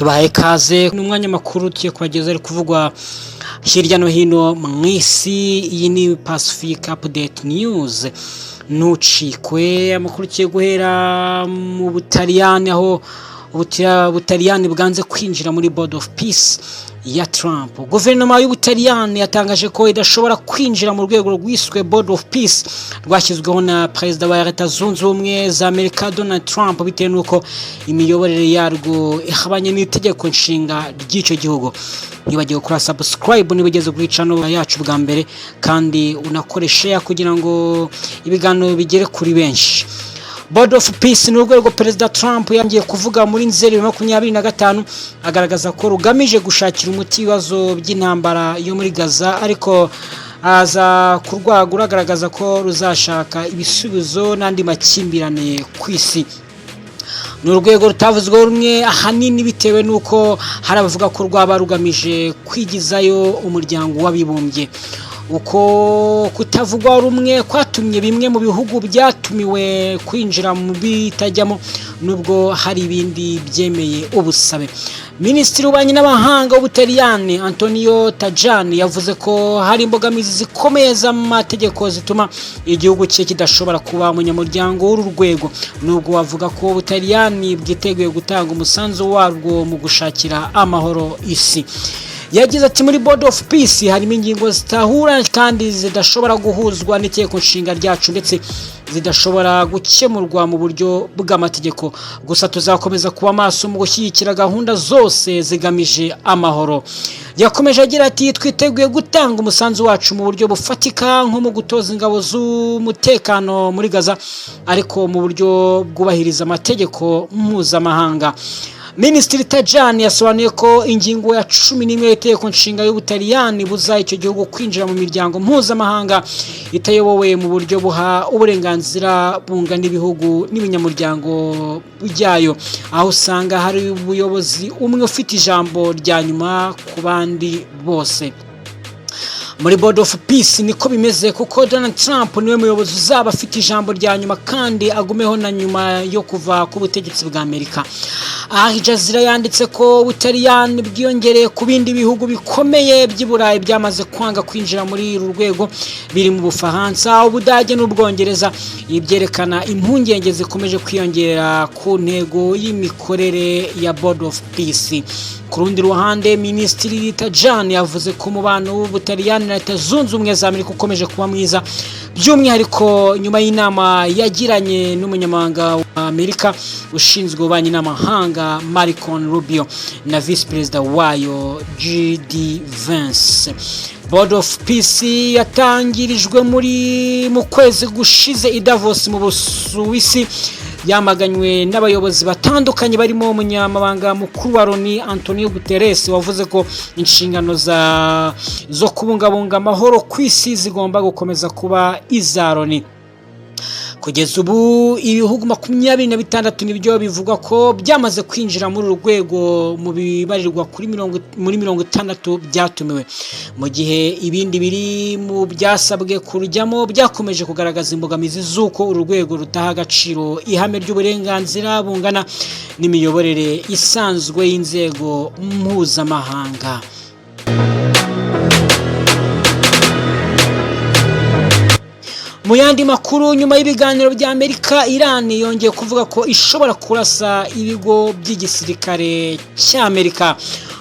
Tubahaye ikaze, ni umwanya makuru tugiye kubageza ari kuvugwa hirya no hino mu isi. Iyi ni Pacific Update News, ntucikwe. Amakuru tugiye guhera mu Butaliyani, aho Ubutaliyani bwanze kwinjira muri Board of Peace ya Trump. Guverinoma y'Ubutaliyani yatangaje ko idashobora kwinjira mu rwego rwiswe Board of Peace rwashyizweho na Perezida wa Leta Zunze Ubumwe za Amerika Donald Trump, bitewe n'uko imiyoborere yarwo ihabanye n'itegeko nshinga ry'icyo gihugu. Ntibagiwe gukora subscribe niba ugeze kuri channel yacu bwa mbere, kandi unakore share kugira ngo ibiganiro bigere kuri benshi. Board of Peace ni urwego Perezida Trump yangiye kuvuga muri Nzeri 2025, agaragaza ko rugamije gushakira umuti ibibazo by'intambara yo muri Gaza, ariko aza kurwagura agaragaza ko ruzashaka ibisubizo n'andi makimbirane ku isi. Ni urwego rutavuzweho rumwe, ahanini bitewe n'uko hari abavuga ko rwaba rugamije kwigizayo Umuryango w'Abibumbye. Uko kutavugwa rumwe kwatumye bimwe mu bihugu byatumiwe kwinjira mu bitajyamo, nubwo hari ibindi byemeye ubusabe. Minisitiri w'Ububanyi n'Amahanga w'Ubutaliyani Antonio Tajani yavuze ko hari imbogamizi zikomeye z'amategeko zituma igihugu cye kidashobora kuba umunyamuryango w'uru rwego, nubwo bavuga ko Ubutaliyani bwiteguye gutanga umusanzu warwo mu gushakira amahoro isi. Yagize ati: "Muri Board of Peace harimo ingingo zitahura kandi zidashobora guhuzwa n'itegeko nshinga ryacu, ndetse zidashobora gukemurwa mu buryo bw'amategeko. Gusa tuzakomeza kuba maso mu gushyigikira gahunda zose zigamije amahoro." Yakomeje agira ati: "Twiteguye gutanga umusanzu wacu mu buryo bufatika, nko mu gutoza ingabo z'umutekano muri Gaza, ariko mu buryo bwubahiriza amategeko mpuzamahanga." Minisitiri Tajani yasobanuye ko ingingo ya 11 y'itegeko nshinga y'Ubutaliyani buza icyo gihugu kwinjira mu miryango mpuzamahanga itayobowe mu buryo buha uburenganzira bungana ibihugu n'ibinyamuryango byayo, aho usanga hari ubuyobozi umwe ufite ijambo rya nyuma ku bandi bose. Muri Board of Peace niko bimeze, kuko Donald Trump niwe muyobozi uzaba afite ijambo rya nyuma kandi agumeho na nyuma yo kuva ku butegetsi bwa Amerika. Al Jazeera yanditse ko Ubutaliyani bwiyongereye ku bindi bihugu bikomeye by'i Burayi byamaze kwanga kwinjira muri uru rwego, biri mu Bufaransa, Ubudage n'Ubwongereza. Ibi byerekana impungenge zikomeje kwiyongera ku ntego y'imikorere ya Board of Peace. Ku rundi ruhande, Minisitiri Tajani yavuze ko umubano w'Ubutaliyani na Leta Zunze Ubumwe za Amerika ukomeje kuba mwiza, by'umwihariko nyuma y'inama yagiranye n'umunyamabanga wa Amerika ushinzwe ububanyi n'amahanga Marco Rubio na Visi Perezida wayo JD Vance. Board of Peace yatangirijwe muri mu kwezi gushize i Davos mu Busuwisi, yamaganywe n'abayobozi batandukanye barimo umunyamabanga mukuru wa Loni Antonio Guterres, wavuze ko inshingano zo kubungabunga amahoro ku isi zigomba gukomeza kuba iza Loni. Kugeza ubu ibihugu 26 nibyo bivugwa ko byamaze kwinjira muri uru rwego mu bibarirwa kuri mirongo muri 60 byatumiwe, mu gihe ibindi biri mu byasabwe kurujyamo byakomeje kugaragaza imbogamizi z'uko uru rwego rutaha agaciro ihame ry'uburenganzira bungana n'imiyoborere isanzwe y'inzego mpuzamahanga. Mu yandi makuru, nyuma y'ibiganiro bya Amerika, Iran yongeye kuvuga ko ishobora kurasa ibigo by'igisirikare cy'Amerika.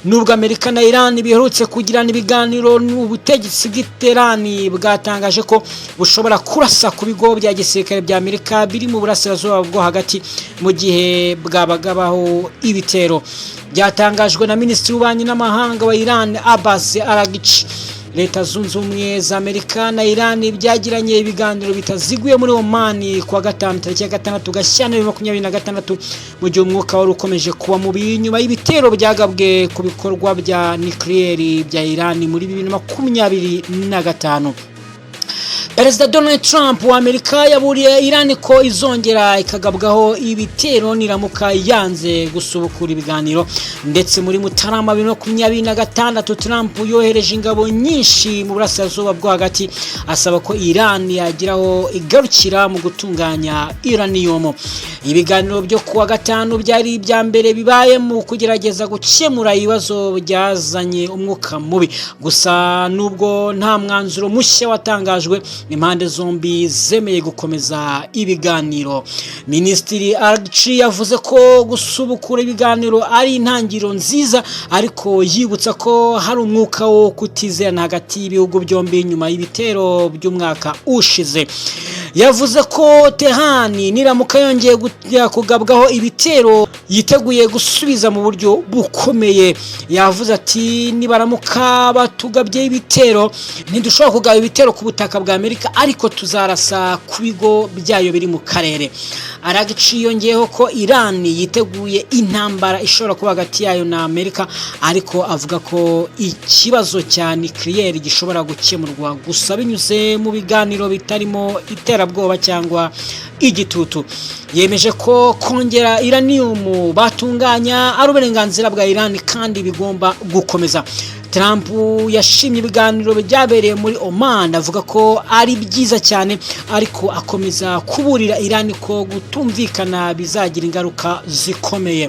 Nubwo Amerika na Iran biherutse kugirana ibiganiro, ubutegetsi bw'i Tehran bwatangaje ko bushobora kurasa ku bigo bya gisirikare bya Amerika biri mu burasirazuba bwo hagati mu gihe bwabagabaho ibitero. Byatangajwe na Minisitiri w'Ububanyi n'Amahanga wa Iran Abbas Araghchi. Leta Zunze Ubumwe za Amerika na Iran byagiranye ibiganiro bitaziguye muri Oman kuwa gatanu tariki ya 6 Gashyantare 2026, mu gihe umwuka wari ukomeje kuba mubi nyuma y'ibitero byagabwe ku bikorwa bya nucleaire bya Iran muri 2025. Perezida Donald Trump wa Amerika yaburiye Iran ko izongera ikagabwaho ibitero niramuka yanze gusubukura ibiganiro. Ndetse muri Mutarama 2026, Trump yohereje ingabo nyinshi mu burasirazuba bwo hagati, asaba ko Iran yagiraho igarukira mu gutunganya uranium. Ibiganiro byo kuwa gatanu byari ibya mbere bibaye mu kugerageza gukemura ibibazo byazanye umwuka mubi. Gusa nubwo nta mwanzuro mushya watangajwe, impande zombi zemeye gukomeza ibiganiro. Minisitiri Araghchi yavuze ko gusubukura ibiganiro ari intangiriro nziza, ariko yibutsa ko hari umwuka wo kutizerana hagati y'ibihugu byombi nyuma y'ibitero by'umwaka ushize. Yavuze ko Tehani niramuka yongeye kugabwaho ibitero, yiteguye gusubiza mu buryo bukomeye. Yavuze ati: "Nibaramuka batugabye ibitero, ntidushobora kugaba ibitero ku butaka bwa Amerika, ariko tuzarasa ku bigo byayo biri mu karere." Araghchi yongeyeho ko Iran yiteguye intambara ishobora kuba hagati yayo na Amerika, ariko avuga ko ikibazo cya nucléaire gishobora gukemurwa gusa binyuze mu biganiro bitarimo iterabwoba cyangwa igitutu. Yemeje ko kongera uranium batunganya ari uburenganzira bwa Iran kandi bigomba gukomeza. Trump yashimye ibiganiro byabereye muri Oman, avuga ko ari byiza cyane, ariko akomeza kuburira Iran ko gutumvikana bizagira ingaruka zikomeye.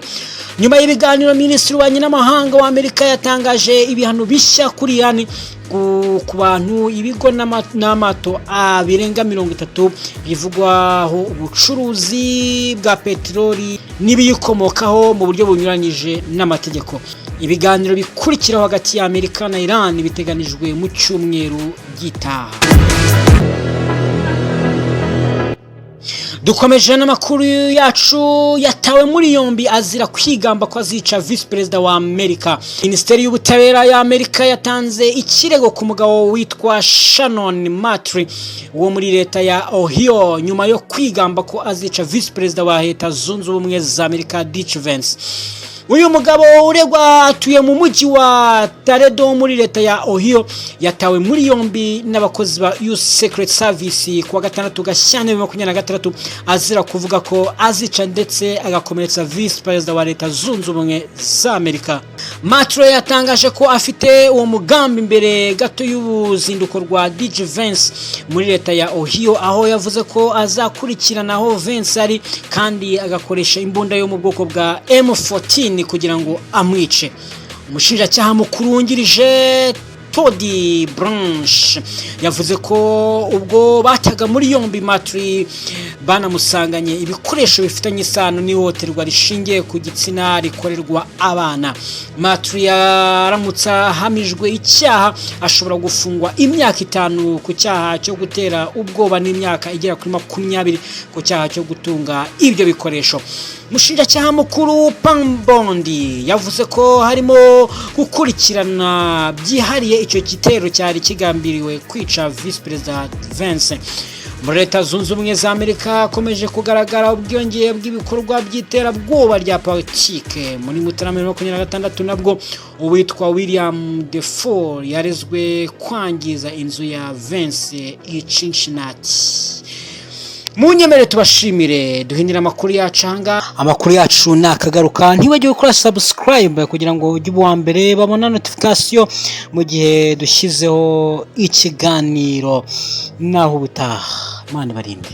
Nyuma y'ibiganiro, Minisitiri w'Ububanyi n'Amahanga wa Amerika yatangaje ibihano bishya kuri Iran ku bantu, ibigo n'amato birenga 30 bivugwaho ubucuruzi bwa peteroli n'ibiyikomokaho mu buryo bunyuranyije n'amategeko. Ibiganiro bikurikiraho hagati ya Amerika na Iran biteganijwe mu cyumweru gitaha. Dukomeje n'amakuru yacu. Yatawe muri yombi azira kwigamba ko azica visi perezida wa Amerika. Minisiteri y'Ubutabera ya Amerika yatanze ikirego ku mugabo witwa Shannon Matri wo muri leta ya Ohio, nyuma yo kwigamba ko azica visi perezida wa Leta Zunze Ubumwe za Amerika, Dick Vance. Uyu mugabo uregwa atuye mu mujyi wa Toledo muri leta ya Ohio. Yatawe muri yombi n'abakozi ba US Secret Service kuwa gatandatu Gashyantare 2026, azira kuvuga ko azica ndetse agakomeretsa visi perezida wa Leta Zunze Ubumwe za Amerika. Matro yatangaje ko afite uwo mugambi mbere gato y'uruzinduko rwa DJ Vance muri leta ya Ohio, aho yavuze ko azakurikirana aho Vance ari kandi agakoresha imbunda yo mu bwoko bwa M14 kugira ngo amwice. Umushinjacyaha mukuru wungirije Todd Blanche yavuze ko ubwo bataga muri yombi Matri, banamusanganye ibikoresho bifitanye isano n'ihohoterwa rishingiye ku gitsina rikorerwa abana. Matri yaramutse ahamijwe icyaha, ashobora gufungwa imyaka 5 ku cyaha cyo gutera ubwoba n'imyaka igera kuri 20 ku cyaha cyo gutunga ibyo bikoresho. Umushinjacyaha mukuru Pam Bondi yavuze ko harimo gukurikirana byihariye icyo gitero cyari kigambiriwe kwica visi perezida Vance. Muri Leta Zunze Ubumwe za Amerika hakomeje kugaragara ubwiyongere bw'ibikorwa by'iterabwoba rya politike. Muri Mutarama 2026 nabwo, uwitwa William Defoe yarezwe kwangiza inzu ya Vance i Cincinnati. Munyemere tubashimire, duhindura amakuru yacu ahangaha. Amakuru yacu ni akagaruka. Ntiwagire gukora subscribe kugira ngo ujye uwa mbere babona notification mu gihe dushyizeho ikiganiro. Naho ubutaha, Imana ibarinde.